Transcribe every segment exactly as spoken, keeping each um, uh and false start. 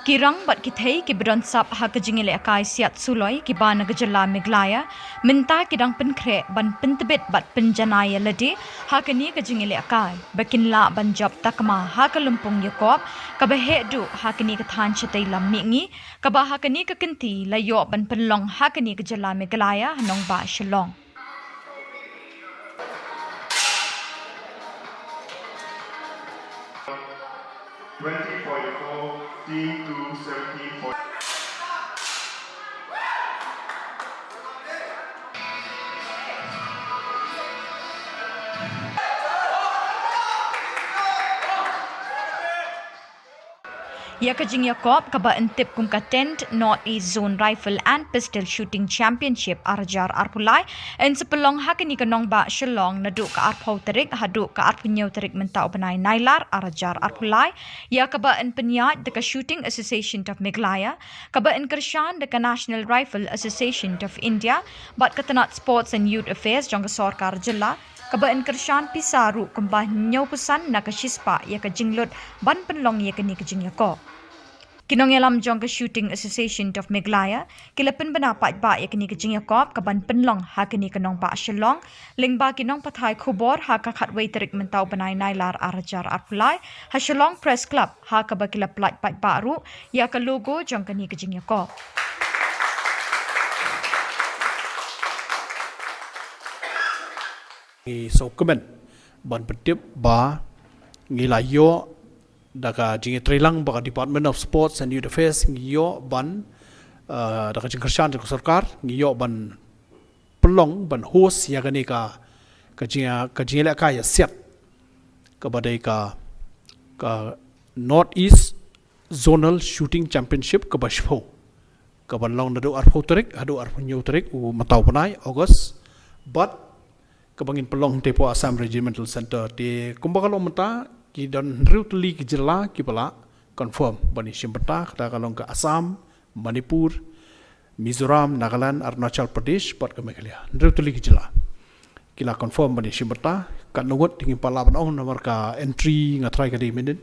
Ki rang bad ki thei kiba don sap ha ka jingïalehkai siat suloi kiba na ka jylla Meghalaya mynta ki dang pynkhreh ban pyntbit bad pynjanai ïa lade ha kane ka jingïalehkai ba kin lah ban jop takma ha ka lympung ïakop kaba heh duh ha kane ka thaiñ shatei lam mihngi, kaba ha kane ka kynti la ïoh ban pynlong ha kane ka jylla Meghalaya ha nongbah Shillong. Twenty point four, team two, seventeen point. Ïa ka jingïakop kaba yn tip kum ka tenth North East Zone Rifle and Pistol Shooting Championship ar hajar arphew lai yn sa pynlong ha kane ka nongbah Shillong naduh ka arphew tarik haduh ka arphew hynñiew tarik mynta u bnai Nailar ar hajar arphew lai, ïa kaba yn pynïaid da ka Shooting Association of Meghalaya, kaba yn kyrshan da ka National Rifle Association of India bad ka tnat Sports and Youth Affairs jong ka sorkar jylla, kaba yn kyrshan pisa ruh kumba hynñiewphew san na ka shispah ïa ka jinglut ban pynlong ïa kane ka jingïakop. Ki nongïalam jong ka Shooting Association of Meghalaya ki la pynbna paidbah ïa kane ka jingïakop kaban pynlong ha kane ka nongbah Shillong, lyngba ki nongpathai khubor ha ka khatwei tarik mynta u bnai Nailar ar hajar arphew lai ha Shillong Press Club, ha kaba ki la pyllait paidbah ruh ïa ka logo jong kane ka jingïakop. Ngi sngewkmen ban pyntip ba ngi la ïoh da ka jingïatreilang ba ka Department of Sports and Youth Affairs ngi ïoh ban, eh, da ka jingkyrshan jong ka sorkar ngi ïoh ban pynlong ban host ïa kane ka, ka jing, ka jingïalehkai ïasiat kaba dei ka, ka North East Zonal Shooting Championship kaba shiphew, kaban long naduh arphew tarik haduh arphew hynñiew tarik u mynta u bnai August, bad kaba ngin pynlong hangtei hapoh Assam Regimental Centre. Te kumba ka long mynta ki don hynriew tylli ki jylla kiba la confirm ban ïashim bynta, kata ka long ka Assam, Manipur, Mizoram, Nagaland, Arunachal Pradesh bad ka Meghalaya. Hynriew tylli ki jylla ki la confirm ban ïashim bynta. Katno ngut te ngim pat lah ban ong namar ka entry nga tharai ka dei mynnin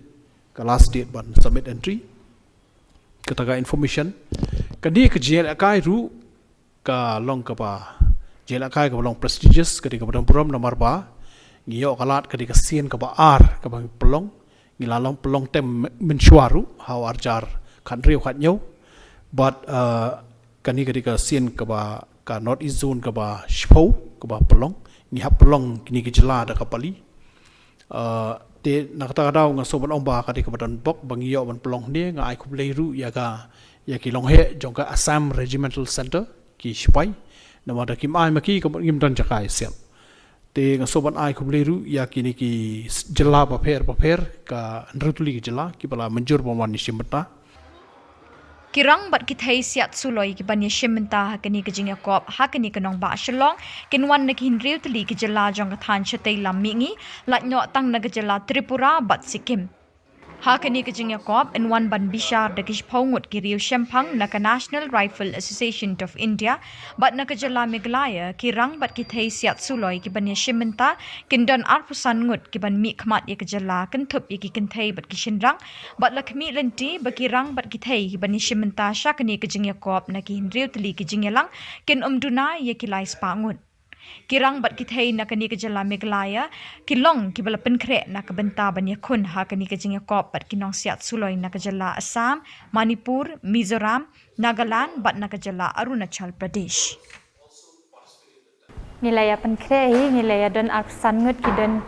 ka last date ban submit entry. Kata ka information. Ka dei ka jingïalehkai ruh ka long kaba jingïalehkai kaba long prestigious, ka dei kaba don burom namar ba ngi ïoh ka lad ka dei ka sien kaba ar kaba ngi pynlong. Ngi la long pynlong tem mynshuwa ruh ha u ar hajar khathynriew khathynñiew. Bad, eh, kane ka dei ka sien kaba ka North East Zone kaba shiphew kaba pynlong. Ngi hap pynlong kine ki jylla da ka pali. Uh, te na kata ka daw nga sngewbha ban ong ba ka dei kaba don bok ba ngi ïoh ban pynlong hangne. Nga ai khublei ruh ïa ka, ïa ki longheh jong ka Assam Regimental Centre, ki shipai, namar da kim ai ma ki ka mut ngim don jaka ïasiat. Te nga sngewbha ban ai khublei ruh ïa kine ki s-, jylla bapher bapher, ka hynriew tylli ki jylla kiba la mynjur ban wan ïashim bynta. Ki rang bad ki thei siat suloi kiban ïashim bynta ha kane ka jingïakop ha kane ka nongbah Shillong kin wan na ki hynriew tylli ki jylla jong ka thaiñ shatei lam mihngi, lait noh tang na ka jylla Tripura bad Sikkim. Ha kane ka jingïakop yn wan ban bishar da ki shiphew ngut ki riewshemphang na ka National Rifle Association of India bad na ka jylla Meghalaya. Ki rang bad ki thei siat suloi kiban ïashim bynta kin don arphew san ngut kiban mihkhmat ïa ka jylla kynthup ïa ki kynthei bad ki shynrang, bad la khmih lynti ba ki rang bad ki thei kiban ïashim bynta sha kane ka jingïakop na ki hynriew tylli ki jingïalang kin ym duna ïa ki lai spah ngut. Ki rang bad ki thei na kane ka jylla Meghalaya ki long kiba la pynkhreh na ka bynta ban ïakhun ha kane ka jingïakop bad ki nongsiat suloi na ka jylla Assam, Manipur, Mizoram, Nagaland bad na ka jylla Arunachal Pradesh. Ngi la ïa pynkhreh hi, ngi la ïa don arphew san ngut ki don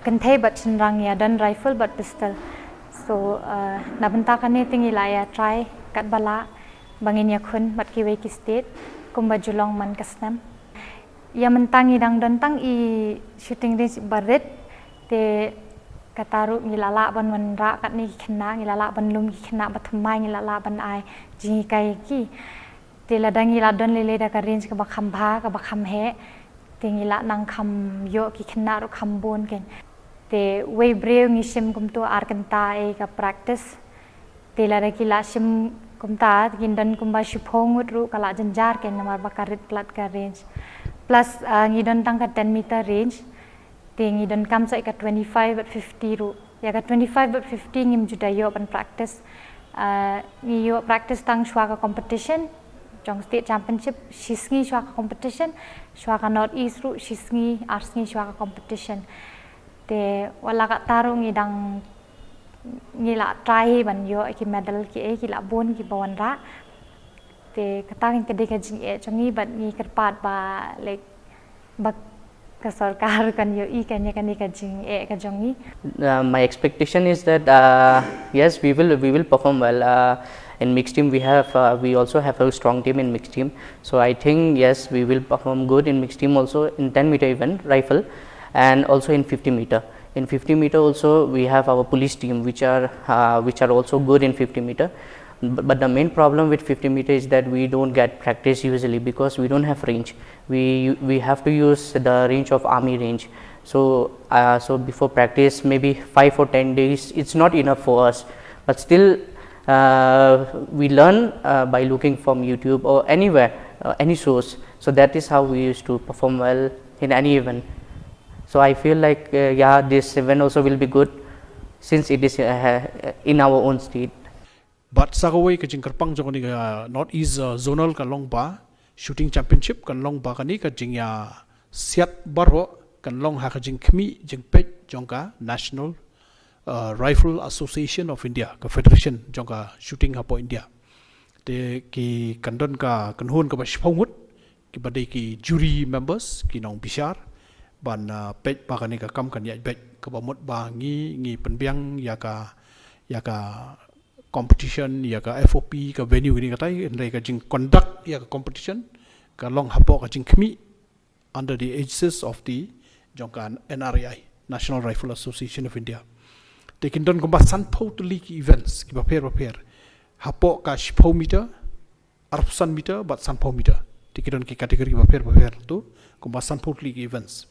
kynthei bad shynrang, ïa don rifle bad pistol. So, uh, na bynta kane te ngi la ïa try katba lah ba ngin ïakhun bad kiwei ki state kumba ju long man ka snem. Ïa mynta ngi dang don tang i shooting range barit, te kata ruh ngi la lah ban wanrah katne ki khynnah, ngi la lah ban lum ki khynnah ba thymmai, ngi la lah ban ai jinghikai ïa ki. Te lada ngi la don lei lei da ka range kaba kham bha, kaba kham heh, te ngi la nang kham ïoh ki khynnah ruh kham bun kein. Te wei briew ngi shim kumto ar kynta ei ka practice. Te lada ki la shim kumta, te kin don kumba shiphew ngut ruh ka la jynjar kein namar ba ka rit palat ka range. Plus, ah, ngi don tang ka ten meter range. Te ngi donkam sa ïa ka twenty-five bad fifty ruh. Ïa ka twenty-five bad fifty ngim ju da ïoh ban practice. Uh, ngi ïoh practice tang shuwa ka competition, jong state championship, shi sngi shuwa ka competition, shuwa ka North East ruh, shi sngi, ar sngi shuwa ka competition. Te wat la katta ruh ngi dang, ngi la try ban ïoh ki medal ki ei, ki la bun kiba wanrah. Te kata ka dei ka jingeh jong ngi, bad ngi kyrpad ba, like, ba ka sorkar kan ïohi kane, kane ka jingeh ka jong ngi. Uh, my expectation is that, uh, yes, we will, we will perform well. Uh, in mixed team, we have, uh, we also have a strong team in mixed team. So I think, yes, we will perform good in mixed team also in ten meter event rifle, and also in fifty meter. In fifty meter also, we have our police team, which are, uh, which are also good in fifty meter. But, but the main problem with fifty meter is that we don't get practice usually because we don't have range. We, we have to use the range of army range. So, uh, so before practice, maybe five or ten days, it's not enough for us. But still, uh, we learn, uh, by looking from YouTube or anywhere, uh, any source. So that is how we used to perform well in any event. So I feel like, uh, yeah, this event also will be good since it is, uh, in our own state. Bad sa kawei ka jingkyrpang jong kane ka North East, uh, Zonal ka long ba shooting championship kan long ba kane ka jingïasiat baroh kan long ha ka jingkhmih jingpeit jong ka National, uh, Rifle Association of India, ka federation jong ka shooting hapoh India. Te ki kan don ka kynhun kaba shiphew ngut, kiba dei ki jury members, ki nongbishar, ban, uh, peit ba kane ka kam kan ïaid beit, kaba mut ba ngi, ngi pynbiang ïa ka, ïa ka competition, ïa ka F O P, ka venue kine katai, hynrei ka jingconduct ïa ka competition ka long hapoh ka jingkhmih under the aegis of the jong ka N R A I, National Rifle Association of India. Te kin don kumba sanphew tylli ki events kiba pher ba pher, hapoh ka shiphew meter, arphew san meter bad sanphew meter. Te ki don ki category kiba pher ba pher tu, kumba sanphew tylli ki events.